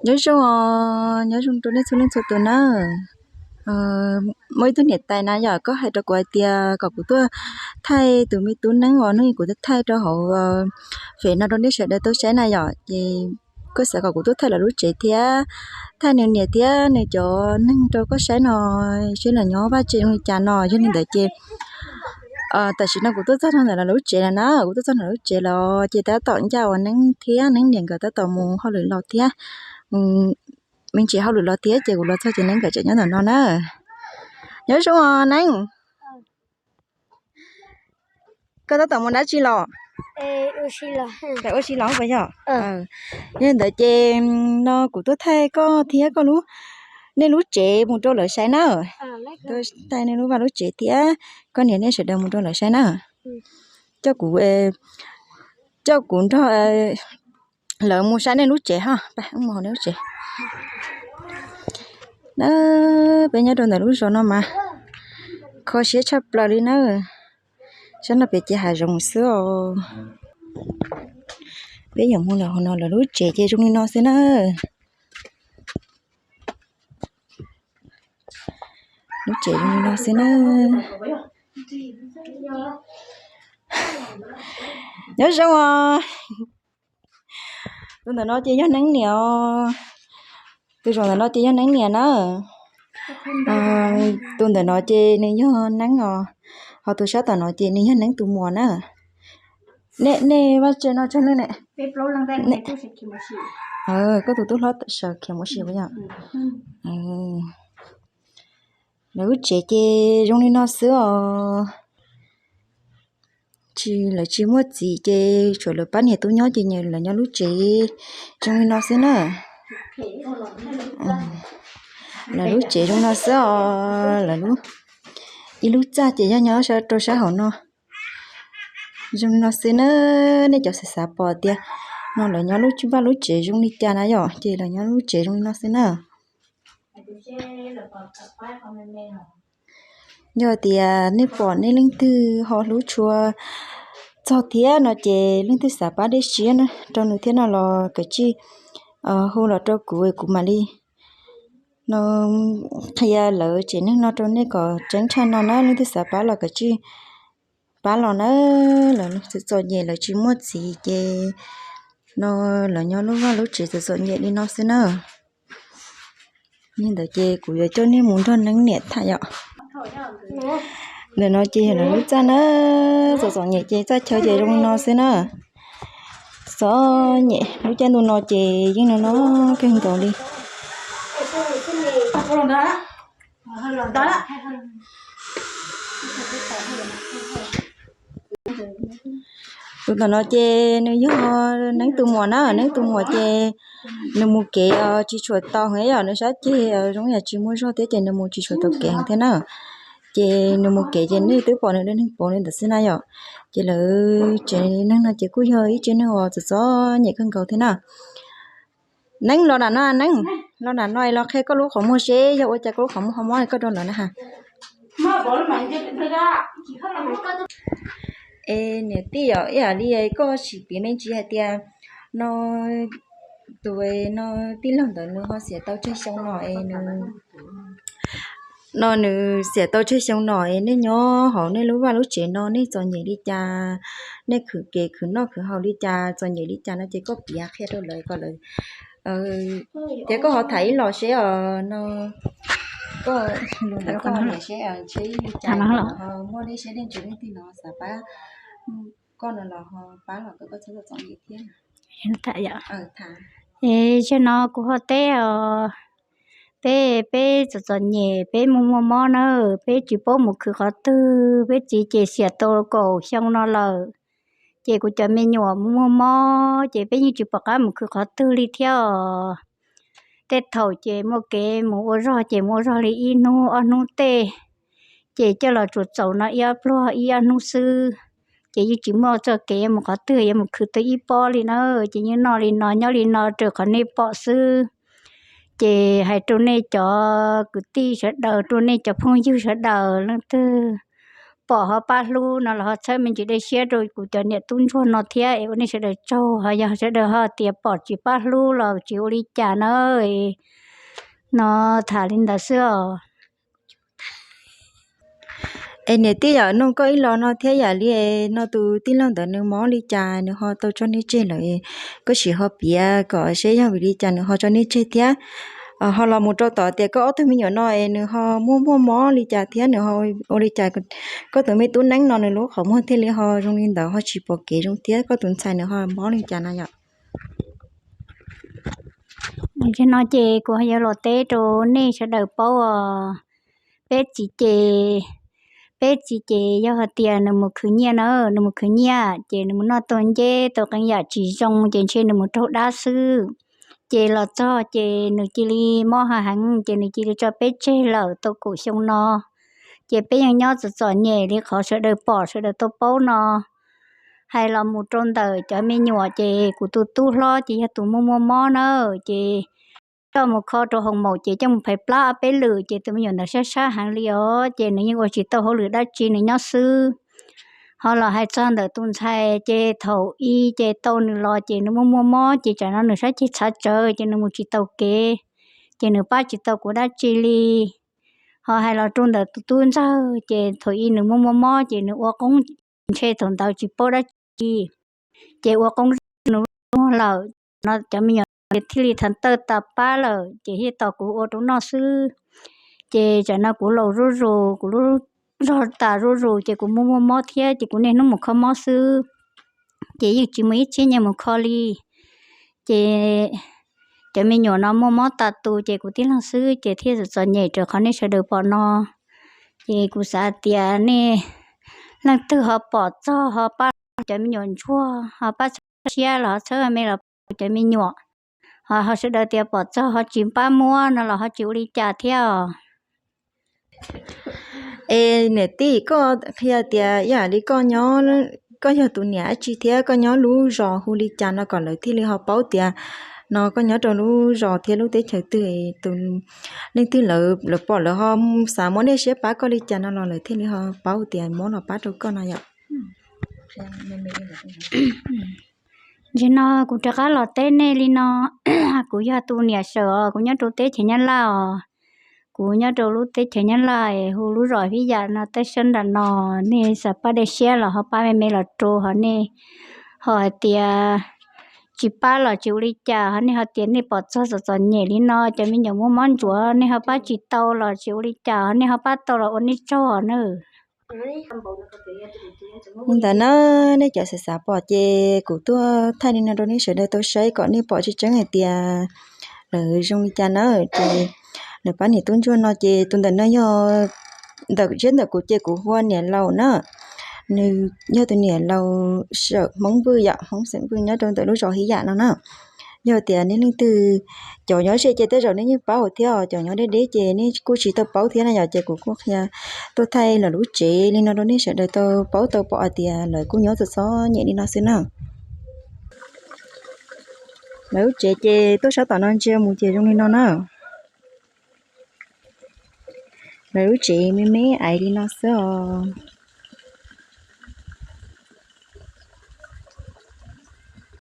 Nyob zoo os, nyob zoo rau nej txhua leej txhua tus na. Muaj ib tug niam tais na yom, koj hais rau kuv hais tias kom kuv tuaj thaij tus me tub Neeb uas hnub ib kuv thaij rau hauv fem no rau nej sawv daws tau saib na yom, ces koj xav kom kuv tuaj thaij lawv lub tsev thiab thaij nws niam thiab nws cov neeg rau koj saib no, seb lawv nyob vaj tsev zoo li cas no. Yog li ntawd ces tam sim no kuv tuaj txog ntawm lawv lub tsev lawm na, kuv tuaj txog ntawm lub tsev lawm ces tab tom ncaj uas Neeb thiab Neeb niam nkawd tab tom mus hauj lwm los thiab, me ntsis hauj lwm los thiab ces kuv los txog ces Neeb nkawd tseem nyob ntawm no na. Nyob zoo os Neeb. Koj tab tom mus dab tsi los? Ua si los puas yog? Yog li ntawd ces no kuv tuaj thaij koj thiab koj lub, nej lub tsev mus rau lawv saib na. Tuaj thaij nej lub vaj lub tsev thiab koj niam nej sawv daws mus rau lawv saib na. Coj kuv, coj kuv nrog lawv mus saib nej lub tsev ho. Mus hauv nej lub tsev na. Peb nyob rau ntawm lub zos no mas kho siab tshaj plaws li na. Sab no pem ces hav zoov xwb os. Peb yuav mus lawm hauv no, lawv lub tsev ces zoo li no xwb na. Lub tsev zoo li no xwb na. Nyob zoo os. Tus ntawm no ces yog Neeb niam os. Tus zaum ntawm no ces yog Neeb niam na. Tus ntawm no ces nws yog Neeb os. Ho tus sab tom no ces nws yog Neeb tus muam na. Nej, nej vaj tsev no tsawg leej ne? Koj tus tub hlob sawv khiav mus ua si puas yog? Lawv lub tsev ces zoo li no xwb os. Tsis, lawv tsis muaj txiv ces tshuav lawv pab niam tub nyob ces lawv nyob lub tsev zoo li no xwb na. Lawv lub tsev zoo no xwb os, lawv lub, ib lub txaj ces yog nyob rau sab hauv no. Zoo li no xwb na, nej cov xav xav pom tias no lawv nyob lub vaj lub tsev zoo li cas na yom, ces lawv nyob lub tsev zoo li no xwb na. Yog tias nej pom nej leej twg ho hlub tshua txog thiab no ces leej twg xav pab dej siab rau nws thiab no los kav tsij hu los rau kuv, kuv mam li no qhia lawv tsev neeg no rau nej kom tseeb tshaj no na. Leej twg xav pab los kav tsij pab los na. Lawv txom txom nyem, lawv tsis muaj txiv ces no lawv nyob lub vaj lub tsev txom txom nyem li no xwb na. Li ntawd ces kuv yuav coj nej mus nrog Neeb niam tham yom. Ntawm no ces yog lawv lub txaj na, txom txom nyem ces txaj chaw ces zoo li no xwb na. Txom nyem, lub caij ntuj no ces yeej no no kawg nkaus li. Tus tom no ces nws yog Neeb tus muam na, Neeb tus muam ces nws mus kev tsis tshua tau heev yom, nws sab ceg zoo yam tsis muaj zog thiab ces nws mus tsis tshua tau kev heev thiab na. Ces nws mus kev ces nej twb pom nws dej neeg pauv li ntawd xwb na yom. Ces lawv tsev neeg no ces kuj yog ib tsev neeg uas txom txom nyem kawg nkaus thiab na. Neeb los nram no, Neeb los nram no los qhia koj lub qhov muag seb yog ua cas koj lub qhov muag ho mob li koj rau lawm na ha. Es niam tij yom, ib yam li koj sim piav me ntsis hais tias no tus no tij laug ntawd nws ho xiam tau tsawg xyoo no es nws no nws xiam tau tsawg xyoo no es nej nyob hauv nej lub vaj lub tsev no nej txom nyem li cas, nej khwv kev khwv noj khwv haus li cas, txom nyem li cas no ces koj piav qhia rau lawv kom lawv, ces koj ho tham ib los seb os no, koj lus ntawd koj ho niam seb seb li cas, muaj dej siab dej ntsws leej twg no xav pab koj no los ho pab los kom koj txhob txom nyem thiab. Es zaum no kuv ho teb os, peb, peb txom txom nyem, peb muaj muaj mob na, peb tsis paub mus khwv qhov twg, peb txiv ces xiam tau kaum xyoo no lawm. Ces kuv cov me nyuam muaj muaj mob ces peb yeej tsis pom qab mus khwv qhov twg li thiab os. Tej thaum ces muaj kev mus ua zog ces mus ua zog li ib hnub ob hnub tej, ces coj los tsuas txaus no ib ob pluag ib ob hnub xwb, ces yeej tsis muaj txoj kev yuav mus qhov twg yuav mus khwv tau ib pob li na. Ces yeej noj li no nyob li no raws qhov nej pom xwb. Ces hais rau nej cov kwv tij sawv daws, rau nej cov phooj ywg sawv daws, leej twg pom ho pab hlub no los ho txhawb me ntsis dej siab rau kuv cov niam tub ntsuag no thiab es ua nej sawv daws tsaug. Ho yog sawv daws ho tias pom tsis pab hlub los tsis ua li cas na, no tham li ntawd xwb os. Es niam tij, yam no koj ib los no thiab yam li no tus tij laug ntawd nws mob li cas nws ho tau tso nej tseg lawm, koj sim ho piav kom seb yog vim li cas nws ho tso nej tseg thiab. Ho los mus rau tom tias koj ob tug me nyuam no es nws ho muaj muaj mob li cas thiab nws ho ua li cas, koj tus me tub neeb no nws lub qhov muag thiaj li ho zoo li ntawd ho tsis pom kev zoo thiab koj tus ntxhais nws ho mob li cas no yom. Tam sim no ces kuv yuav los teb rau nej sawv daws paub os. Peb txiv ces, peb txiv ces yog hais tias nws mus khwv nyiaj na, nws mus khwv nyiaj ces nws mus noj tau nceb tau qee yam tsis zoo ces ntshe nws mus raug dab xwb. Ces los txog ces nws cia li mob heev heev ces nws cia li tso peb tseg lawm tau kaum xyoo no. Ces peb yeej nyob txom txom nyem li qhov sawv daws pom sawv daws tau paub no. Hais los mus rau ntawm cov me nyuam ces kuv tus tub hlob ces yog tus muaj muaj mob na, ces coj mus kho rau hoos maum ces coj mus phais plab ob peb lwm ces tus me nyuam ntawd sab sab heev li os, ces nws yeej ua tsis tau hauj lwm dab tsi nws nyob xwb. Ho los hais txog ntawm tus ntxhais ces thaum i ces tau nws los ces nws muaj muaj mob ces tsam no nws sab ceg txhav tsawv ces nws mus tsis tau kev, ces nws pab tsis tau kuv dab tsi li. Ho hais los rau ntawm tus tub ntxawg ces thaum i nws muaj muaj mob ces nws ua qoob, ntshe thaum ntawd tsis paub dab tsi, ces ua qoob zoo nws lub muag lawm, no cov me nyuam thiaj li thav tawj tas pab lawm ces thiaj tos kuv ua rau noj xwb. Ces tsam no kuv laus zuj zus, kuv lub zog tas zuj zus ces kuv muaj muaj mob thiab ces kuv niaj hnub mus kho mob xwb, ces yeej tsis muaj ib txhiab nyiaj mus kho li. Ces cov me nyuam no muaj mob tas tus ces kuv tib leeg xwb ces thiaj txom txom nyem raws qhov nej sawv daws pom no. Ces kuv xav tias nej leej twg ho pom txog ho pab cov me nyuam ntsuag, ho pab txhawb siab los ho txhawb me los pab cov me nyuam. Ho ho sawv daws tias pom txog ho tsis pab muab no los ho tsis ua li cas thiab os. Es niam tij, koj qhia tias yam li koj nyob, koj yog tus niam dab tsi thiab koj nyob lub zos hu li cas no kom lawv thiaj li ho paub tias no koj nyob rau lub zos thiab lub teb chaws twg, tus leej twg lawv pom lawv ho xav muab dej siab pab koj li cas no los lawv thiaj li ho paub tias muab los pab rau koj no yom. Nim no kuv rov qab los teb nej li no, kuv yog tus niam Sawm os, kuv nyob rau teb chaws Nyab Laj os. Kuv nyob rau lub teb chaws Nyab Laj es hu lub zos Hib Yam no, tej sab nram no, nej xav pab dej siab los ho pab me me los rau, ho nej ho hais tias tsis pab los tsis ua li cas, ho nej ho tias nej pom txog txom txom nyem li no, cov me nyuam muaj mob ntsuav, nej ho pab tsis tau los tsis ua li cas, ho nej ho pab tau los ua nej tsaug na. Li ntawd na, nej cov xav xav pom ces kuv tuaj thaij li no rau nej sawv daws tau saib kom nej pom tseeb tseeb hais tias lawv zoo li cas na. Ces lawv pab niam tub ntsuag no ces tus ntawm no yog ntawm ziab ntawm kuv ces kuv hu ua niam laus na. Nws yog tus niam laus Sawm Hmoob Vwj yom, Hmoob xeem Vwj nyob rau ntawm lub zos Hib Yam no na. Yog tias nej leej twg, cov nyob ze ces tej zaum nej yeej paub thiab os, cov nyob deb deb ces nej kuj tsis tau paub thiab na yom, ces kuv kuj qhia tuaj thaij lawv lub tsev li no rau nej sawv daws tau paub tau pom hais tias lawv kuj nyob txom txom nyem li no xwb na. Lawv lub tsev ces tuaj sab tom no ntsia mus ces zoo li no na. Lawv lub tsev me me aiv li no xwb os.